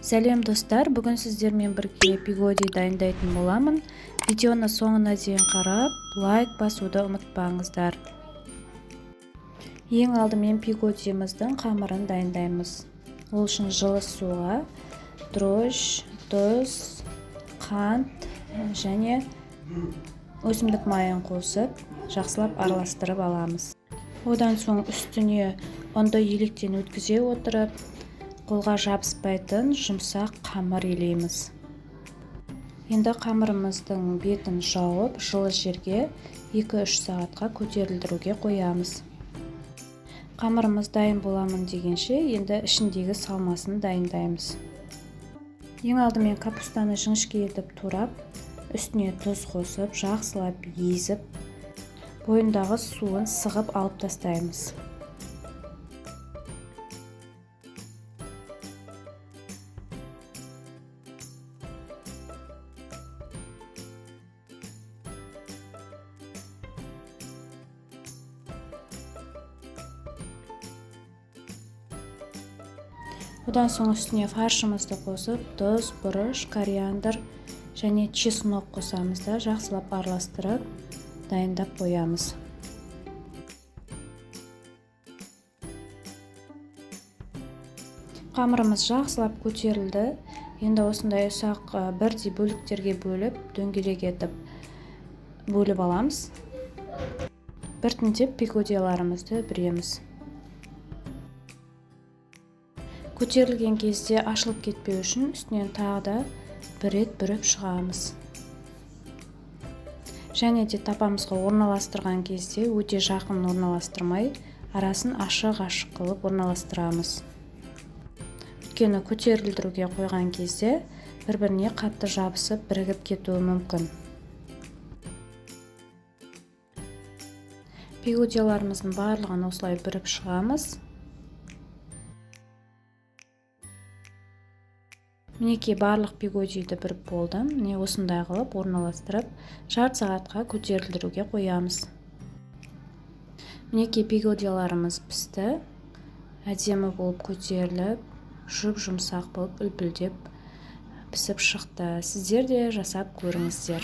Сәлем достар, бүгін сіздермен бірге пигоди дайындайтын боламын. Видеоны соңына дейін қарап, лайк басуды ұмытпаңыздар. Ең алдымен пигодиіміздің қамырын дайындаймыз. Ол үшін жылы суға дрожж, тұз, қант және өсімдік майын қосып, жақсылап араластырып аламыз. Одан соң үстіне ұнды електен өткізе отырып, қолға жабыспайтын жұмсақ қамыр елейміз. Енді қамырымыздың бетін жауып, жылы жерге 2-3 сағатқа көтерілдіруге қоямыз. Қамырымыз дайын боламын дегенше, енді ішіндегі салмасын дайындаймыз. Ең алдымен капустаны жіңішке етіп турап, үстіне тұз қосып, жақсылап езіп, бойындағы суын сығып алып тастаймыз. Одан соң үстіне фаршымызды қосып, тұз, бұрыш, кориандр және чеснок қосамыз да жақсылап араластырып дайындап қоямыз. Қамырымыз жақсылап көтерілді. Енді осындай ұсақ бірдей бөліктерге бөліп, дөңгелек етіп бөліп аламыз. Біртіндеп пигодияларымызды бүреміз. Көтерілген кезде ашылып кетпеу үшін үстінен тағы да бір рет бүріп шығамыз. Және де тапамызға орналастырған кезде өте жақын орналастырмай, арасын ашық-ашық қылып орналастырамыз. Өйткені көтерілдіруге қойған кезде бір-біріне қатты жабысып бірігіп кетуі мүмкін. Пигодияларымыздың барлығын осылай бүріп шығамыз. Мінекей барлық пигодиді бүріп болдым. Міне осындай қылып орналастырып, жарты сағатқа көтерілдіруге қоямыз. Мінекей пигодияларымыз пісті. Әдемі болып көтеріліп, жұп-жұмсақ болып үлпілдеп пісіп шықты. Сіздер де жасап көріңіздер.